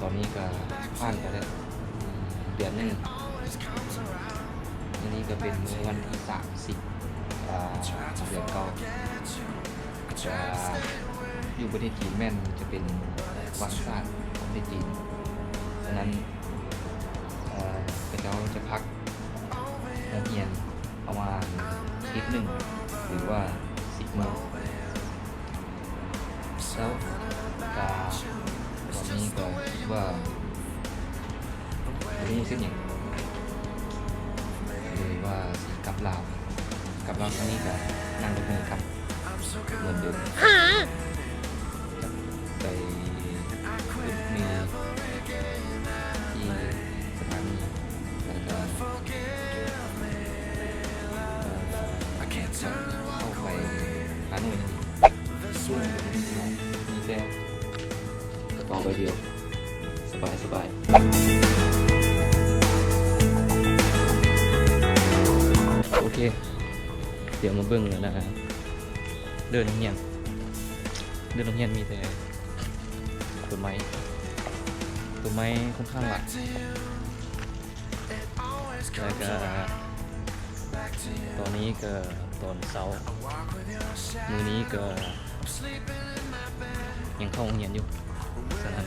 ຕອນນີ້ກໍຜ່ານໄປແລ້ວເດືອນໜຶ່ງ. ມື້ນີ້ກໍເປັນມື້ວັນທີສາມສິບ ອ່າ ເດືອນເກົ້າ ຈະ ຢູ່ປະເທດຈີນແມ່ນຈະເປັນວັນຊາດຂອງປະເທດຈີນ. ສະນັ້ນ ເອີ ເຂົາເຈົ້າຈະພັກໂຮງຮຽນປະມານທິດໜຶ່ງ ຫຼືວ່າສິບມື້. ແລ້ວກະຕອນນີ້ກໍຄິດວ່າບໍ່ຮູ້ເຮັດຫຍັງ ເລີຍວ່າຊິກັບລາວ. ກັບລາວຄັ້ງນີ້ກໍນັ່ງລົດເມກັບເໝືອນເດີມ ໄປຂຶ້ນເມທີ່ສະຖານີ ແລ້ວກໍ ເອີ ເຂົ້າໄປຮາໂນ້ຍຫັ້ນອີກ. ມີແຕ່ກະເປົາໃບດຽວ ສະບາຍໆ. ໂອເຄ ດຽວມາເບິ່ງ ອັນນ່າ ເດີ່ນໂຮງຮຽນ ເດີ່ນໂຮງຮຽນມີແຕ່ຕົ້ນໄມ້ ຕົ້ນໄມ້ຄ່ອນຂ້າງຫຼາຍ. ແລ້ວກະຕອນນີ້ກະຕອນເຊົ້າ ມື້ນີ້ກະຍັງເຂົ້າໂຮງຮຽນຢູ່. ສະນັ້ນ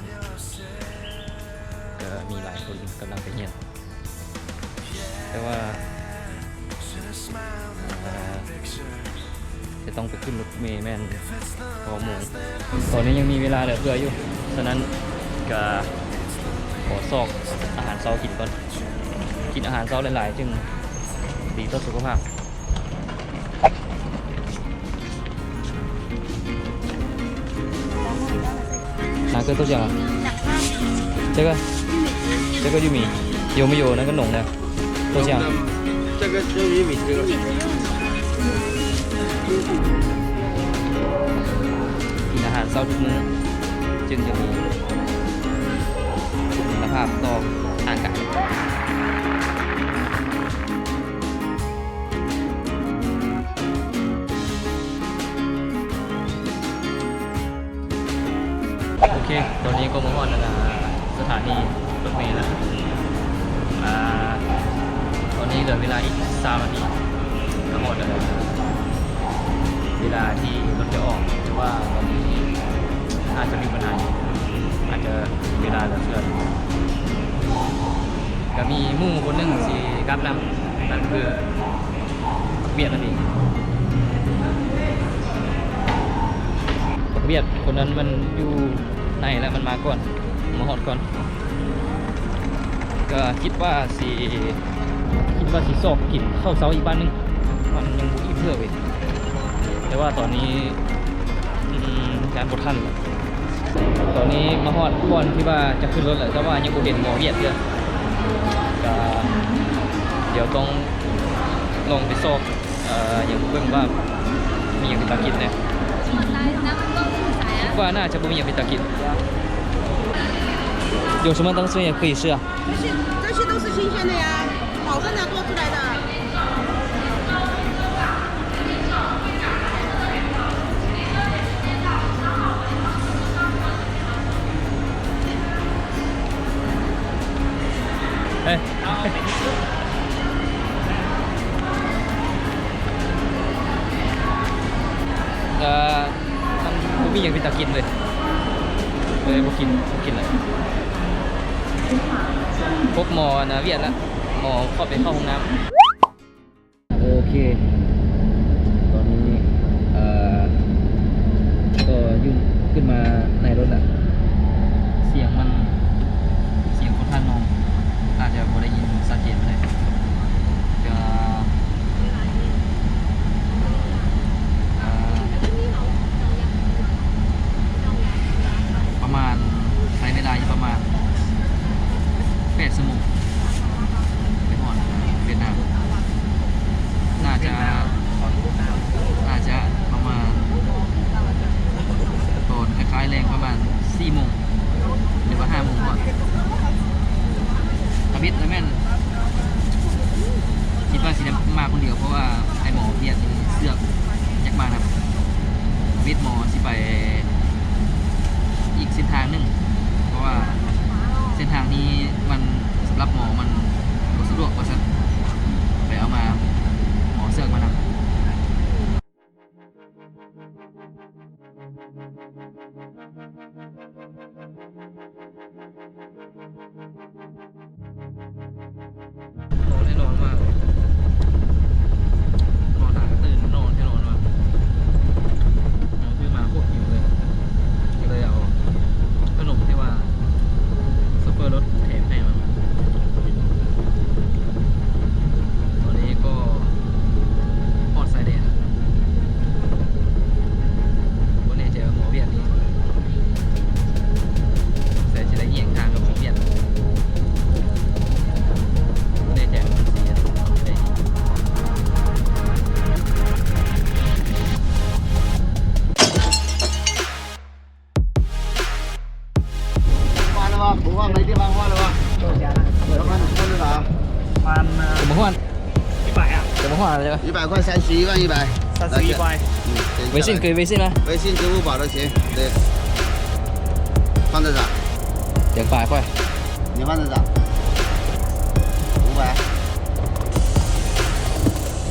ກະມີຫຼາຍຄົນກຳລັງໄປຮຽນ ແຕ່ວ່າ ອ່າ ຈະຕ້ອງໄປຂຶ້ນລົດເມແມ່ນເກົ້າໂມງ. ຕອນນີ້ຍັງມີເວລາເຫຼືອເຟືອຢູ່ ສະນັ້ນກະຂໍຊອກອາຫານເຊົ້າກິນກ່ອນ. ກິນອາຫານເຊົ້າຫຼາຍໆ ຈຶ່ງດີຕໍ່ສຸຂະພາບ. 哪个豆浆啊？这个，这个玉米，有没有那个浓的豆浆？这个，这个玉米，这个。กินอาหารเช้าทุกมื้อ จึงจะมีคุณภาพต่อร่างกาย. ໂອເຄ ຕອນນີ້ກໍມາຮອດ ອັນນ່າ ສະຖານີລົດເມແລ້ວ. ອ່າ ຕອນນີ້ເຫຼືອເວລາອີກຊາວນາທີ ກໍຮອດແລ້ວ ເວລາທີ່ລົດຈະອອກ ແຕ່ວ່າຕອນນີ້ອາດຈະມີບັນຫາ ອາດຈະເວລາເຫຼືອເຊື່ອ. ກໍມີໝູ່ຄົນໜຶ່ງຊິກັບນຳ ນັ້ນຄືບັກວຽດນັ້ນເອງ. ບັກວຽດຄົນນັ້ນມັນຢູ່ໃນແລ້ວ ມັນມາກ່ອນ ມາຮອດກ່ອນ. ກໍຄິດວ່າຊິ ຄິດວ່າຊິຊອກກິນເຂົ້າເຊົ້າອີກບ້ານໜຶ່ງ ມັນຍັງບໍ່ອີ່ມເທື່ອເວີຍ. ແຕ່ວ່າຕອນນີ້ ອືມ ຢ້ານບໍ່ທັນແລ້ວ. ຕອນນີ້ມາຮອດບ່ອນທີ່ວ່າຈະຂຶ້ນລົດແລ້ວ ແຕ່ວ່າຍັງບໍ່ເຫັນໝໍວຽດເທື່ອ. ກະດຽວຕ້ອງລອງໄປຊອກ ເອີ ຫຍັງ ເບິ່ງວ່າມີຫຍັງເປັນຕາກິນແດ່. ຄິດວ່າໜ້າຈະບໍ່ມີຫຍັງເປັນຕາກິນ. 有什么东西可以吃啊？ 这些，这些都是新鲜的呀，保温的做出来的。哎。เอ่อ ມັນບໍ່ມີຫຍັງເປັນຕາກິນເລີຍ ເລີຍບໍ່ກິນ ບໍ່ກິນເລີຍ. ພົບໝໍ້ອັນນາວຽດລະ ໝໍ້ເຂົ້າໄປເຂົ້າຫ້ອງນ້ຳ. ໂອເຄ ຕອນນີ້ ເອີ ກໍຢູ່ ຂຶ້ນມາໃນລົດລະ ສຽງມັນ ສຽງຂ້ອນຂ້າງນ້ອຍ ອາດຈະບໍ່ໄດ້ຍິນຊັດເຈນປານໃດ. ຈະ ເອີ ປະມານ ໃຊ້ເວລາຢູ່ປະມານແປດຊົ່ວໂມງ ໄປຮອດຫວຽດນາມ. ໜ້າຈະ ໜ້າຈະປະມານ ຕອນຄ້າຍໆແລງປະມານສີ່ໂມງ ຫຼືວ່າຫ້າໂມງຮອດ. ທຳອິດລະແມ່ນ ຄິດວ່າຊິໄດ້ມາຄົນດຽວ ເພາະວ່າອ້າຍໝໍວຽດນີ້ເຊືອກຢາກມານຳ. ທຳອິດໝໍຊິໄປອີກເສັ້ນທາງໜຶ່ງ ເພາະວ່າ换，不换没地方换了吧？要换，换多少？换，呃，怎么换？一百啊。怎么换来着？一百块，三十一万一百。三十一块。嗯，等一下来。微信可以微信吗？微信、支付宝都行。对。换多少？两百块。你换多少？五百。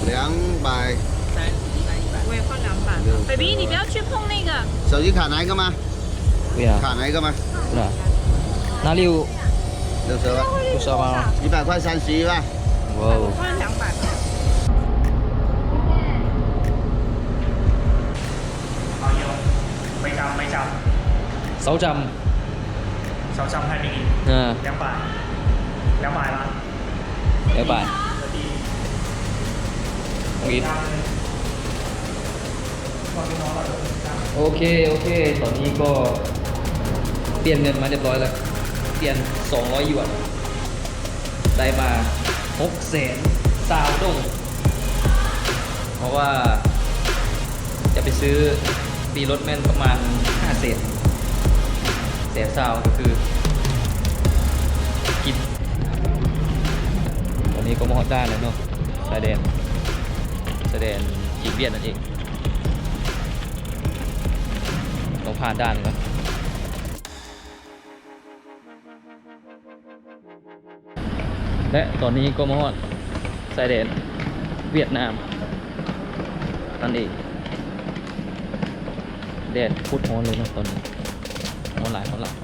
两百。三十一万一百。我也换两百。六十。Baby，你不要去碰那个。手机卡拿一个吗？ 不要。卡哪一个吗？是吧？哪里有？六十万。六十万吗？一百块，三十一万。哇哦。我换两百。首站，首站。首站太平。嗯。两百。两百吗？两百。โอเค โอเค ตอนนี้ก็เปลี่ยนเงินมาเรียบร้อยแล้ว เปลี่ยนสองร้อยหยวน ได้มาหกแสนซาวด้ง เพราะว่าจะไปซื้อตีรถแม่นประมาณห้าแสน แสนซาว ก็คือกิน ตอนนี้ก็มาฮอดด่านแล้วเนาะ ชายแดน ชายแดนจีนเวียดนั่นเอง ต้องผ่านด่านก่อน และตอนนี้ก็มาฮอดชายแดนเวียดนามนั่นเอง แดดโคตรร้อนเลยเนาะตอนนี้ ร้อนหลาย ร้อนหลาย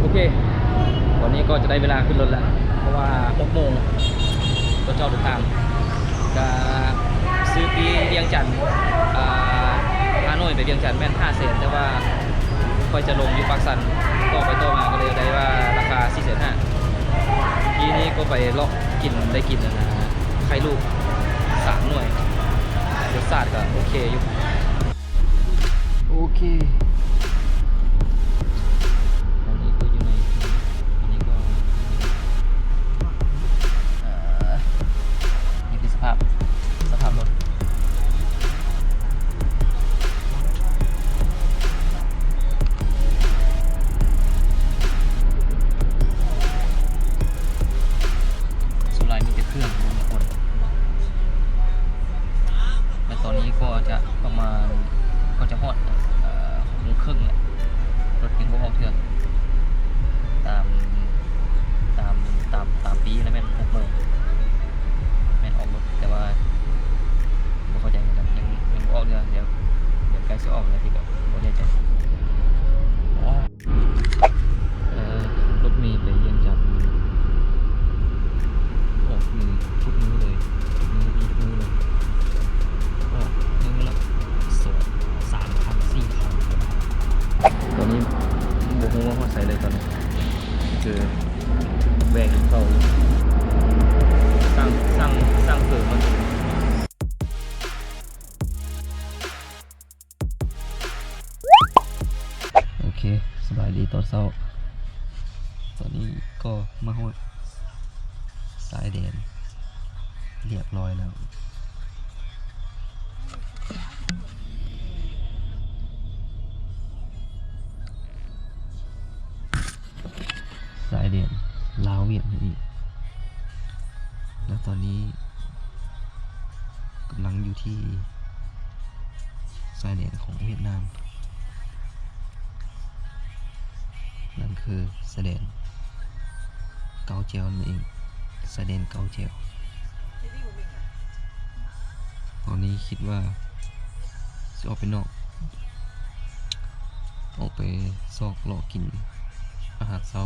โอเค วันนี้ก็จะได้เวลาขึ้นรถแล้ว เพราะว่าหกโมง รถจะออกเดินทาง ก็ซื้อที่เวียงจันทน์ อ่า ฮานอยไปเวียงจันทน์แม่นห้าแสน แต่ว่าข้อยจะลงอยู่ปากสัน ต่อไปต่อมาก็เลยได้ว่าราคาสี่แสนห้า ทีนี้ก็ไปเลาะกิน ได้กินอันนะ ไข่ลูกสามหน่วย รสชาติก็โอเคอยู่ โอเค อันนี้ก็อยู่ใน อันนี้ก็ เอ่อ นี่คือสภาพ สภาพรถ ส่วนหลายมีแต่เครื่อง บ่มีคน และตอนนี้ก็จะประมาณ ก็จะฮอด เอ่อ หกโมงครึ่งแล้ว รถยังบ่ออกเทื่อ ตาม ตาม ตาม ตามปีนะแม่นหกโมง แม่นออกรถ แต่ว่าบ่เข้าใจเหมือนกัน ยัง ยังบ่ออกเทื่อ เดี๋ยว เดี๋ยวใกล้สิออกแล้วที่แบบบ่แน่ใจ เอ่อ รถเมล์ไปเวียงจันทน์ ออกมื้อ ทุกมื้อเลย ทุกมื้อ มีทุกมื้อเลย ออกมื้อละสอง สามคัน สี่คัน ตอนนี้บ่ฮู้ว่าฮอดไสเลยตอนนี้ คือแวะกินข้าวอยู่ สั่ง สั่ง สั่งเฝอมากิน โอเค สบายดีตอนเช้า ตอนนี้ก็มาฮอดชายแดนเรียบร้อยแล้ว ชายแดนลาวเวียดนั่นเอง แล้วตอนนี้กำลังอยู่ที่ชายแดนของเวียดนาม ນັ້ນຄືຊາຍແດນເກົ້າແຈວນັ້ນເອງ, ຊາຍແດນເກົ້າແຈວ. ຕອນນີ້ຄິດວ່າຊິອອກໄປນອກ, ອອກໄປຊອກເລາະກິນອາຫານເຊົ້າ.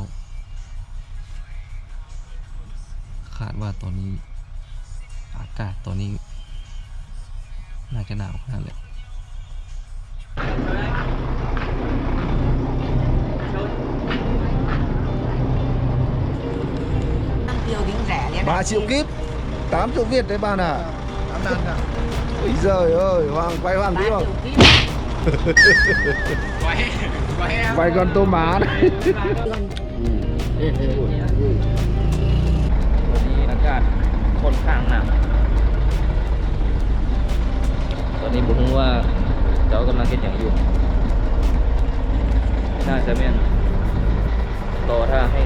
ຄາດວ່າຕອນນີ້ ອາກາດຕອນນີ້ໜ້າຈະໜາວຂະໜາດແຫຼະ. ບາຊິວກິບ ຕາມໂຊວຽດໄດ້ບ້ານນະ. Ôi giời ơi, hoang, quay hoang đi không? Quay, quay. Quay con tôm má đấy. ອືມ ຕອນນີ້ອາກາດຂ້ອນຂ້າງໜາວ. ຕອນນີ້ບໍ່ຮູ້ວ່າເຈົ້າກຳລັງເຮັດຫຍັງຢູ່. ໜ້າຈະແມ່ນລໍຖ້າໃຫ້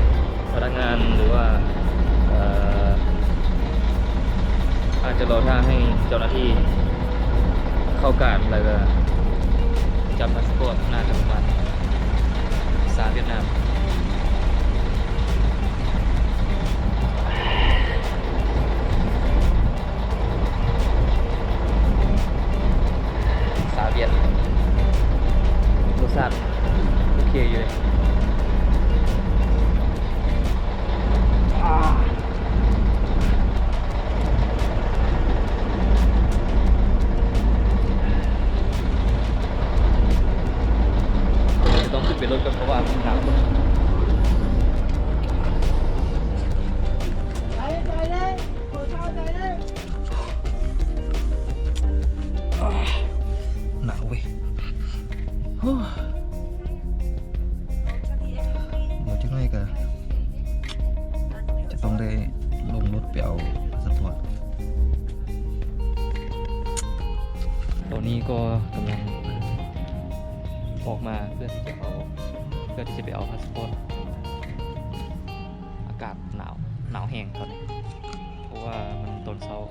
ພະນັກງານ ຫຼືວ່າ ເອີ ອາດຈະລໍຖ້າໃຫ້ເຈົ້າໜ້າທີ່ເຂົ້າກາດ ແລ້ວກໍຈັບພາສປອດ. ໜ້າຈະປະມານ ພາສາຫວຽດນາມ ສາວຫວຽດ ລົດຊາດໂອເຄຢູ່ເດ. ຕ້ອງຂຶ້ນໄປລົດກ່ອນ ເພາະວ່າມັນໜາວ. ໜາວເວີຍ. ດຽວຈັກໜ້ອຍກໍຈະຕ້ອງໄດ້ລົງລົດໄປເອົາພາສປອດ. ຕອນນີ້ກໍກຳລັງອອກມາເພື່ອທີ່ຈະເອົາ ເພື່ອທີ່ຈະໄປເອົາພາສປອດ. ອາກາດໜາວ ໜາວແຮງຕອນນີ້ ເພາະວ່າມັນຕອນເຊົ້າ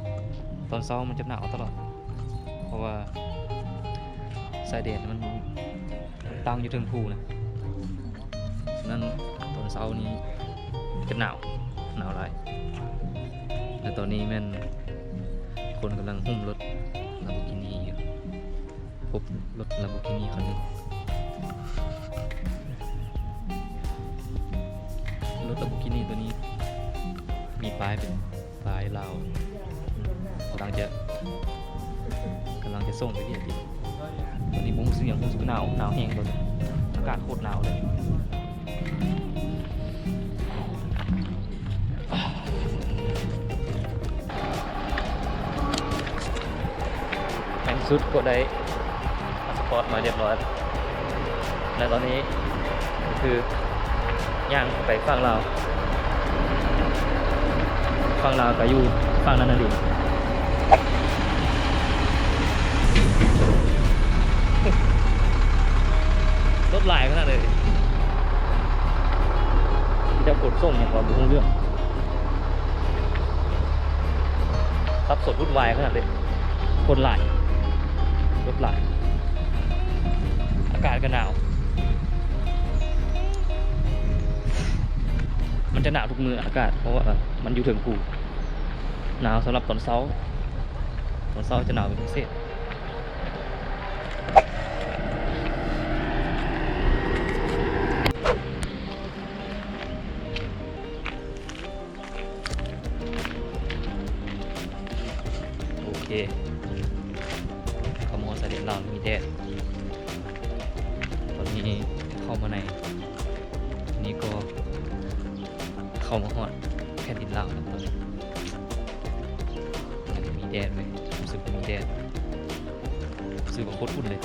ຕອນເຊົ້າມັນຈະໜາວຕະຫຼອດ ເພາະວ່າຊາຍແດນມັນ ມັນຕັ້ງຢູ່ເທິງພູນະ. ສະນັ້ນຕອນເຊົ້ານີ້ຈະໜາວ ໜາວຫຼາຍ. ແລະຕອນນີ້ແມ່ນຄົນກຳລັງຫຸ້ມລົດລາໂບກີນີຢູ່. ພົບລົດລາໂບກີນີຄັນໜຶ່ງ. ລົດລາໂບກີນີໂຕນີ້ມີປ້າຍເປັນປ້າຍລາວ ກຳລັງຈະ ກຳລັງຈະສົ່ງໄປວຽດອີກ. ຕອນນີ້ບໍ່ຮູ້ສຶກຫຍັງ ຮູ້ສຶກໜາວ ໜາວແຮງ ຕອນນີ້ອາກາດໂຄດໜາວເລີຍ. ໃນທີ່ສຸດກໍໄດ້ພາສປອດມາຮຽບຮ້ອຍ ແລະຕອນນີ້ກໍຄືຍ່າງໄປຝັ່ງລາວ. ຝັ່ງລາວກໍຢູ່ຝັ່ງນັ້ນນະເດ. ລົດຫຼາຍຂະໜາດເລີຍ. ເຈົ້າຂົນສົ່ງຫຍັງວະ ບໍ່ຮູ້ເລື່ອງ. ສັບສົນວຸ່ນວາຍຂະໜາດເລີຍ. ຄົນຫຼາຍ ລົດຫຼາຍ. ອາກາດກໍໜາວ. ມັນຈະໜາວທຸກມື້ອາກາດ ເພາະວ່າມັນຢູ່ເທິງພູ. ໜາວສຳລັບຕອນເຊົ້າ. ຕອນເຊົ້າຈະໜາວເປັນພິເສດ. ໂອເຄ ເຂົ້າມາຮອດຊາຍແດນລາວ ມີແດດ. ຕອນນີ້ເຂົ້າມາໃນ ນີ້ກໍເຂົ້າມາຮອດແຜ່ນດິນລາວແລ້ວ. ຕອນນີ້ມັນມີແດດເວີຍ ຮູ້ສຶກມີແດດ ຮູ້ສຶກວ່າໂຄດອຸ່ນເລີຍ.